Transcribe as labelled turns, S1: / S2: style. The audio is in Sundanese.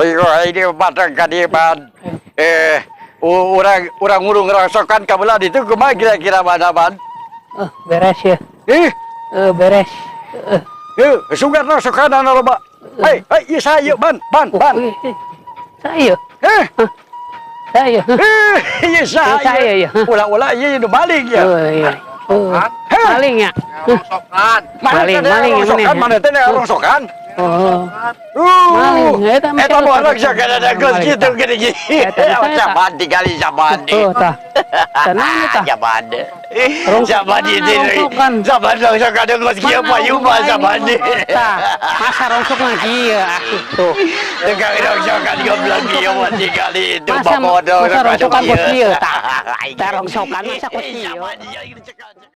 S1: Ayo ini batang ka dieu, Ban. Eh, urang urang ngurung rongsokan ka belah ditu kumaha kira-kira mana, Ban?
S2: Eh, beres ya.
S1: Ih,
S2: Eh, beres. Eh,
S1: eh, sugan rongsokan anu loba. Hei, hei, ieu saya, Ban, Ban, Ban.
S2: Oh, eh, saya.
S1: Eh,
S2: Saya.
S1: eh, ieu saya.
S2: Saya, ya.
S1: Ulah-ulah ieu nu maling ya.
S2: Oh, iya. Oh, maling ya.
S3: Rongsokan.
S1: Mana
S2: Maling,
S1: teh
S2: maling,
S1: rongsokan,
S2: mana?
S1: mana teh rongsokan?
S2: Oh. Maling, eta mah
S1: Eta mah rongsokan ada geus
S2: Maling,
S1: kitu
S2: tah.
S1: gini gini.
S2: Eta mah saya, tah.
S1: Jaman digali jaman.
S2: Oh, tah. Tenang tah.
S1: Jaman.
S2: Rongsokan,
S1: Jaman ini.
S2: rongsokan.
S1: Jaman rongsokan geus kieu payuma jaman.
S2: Tah, masa rongsok lagi ya tuh.
S1: Dengan rongsokan goblok kieu mah digali itu
S2: Masa
S1: babodo.
S2: masa rongsokan kos kieu tah. Tah, rongsokan masa kos kieu.
S1: Jaman ieu.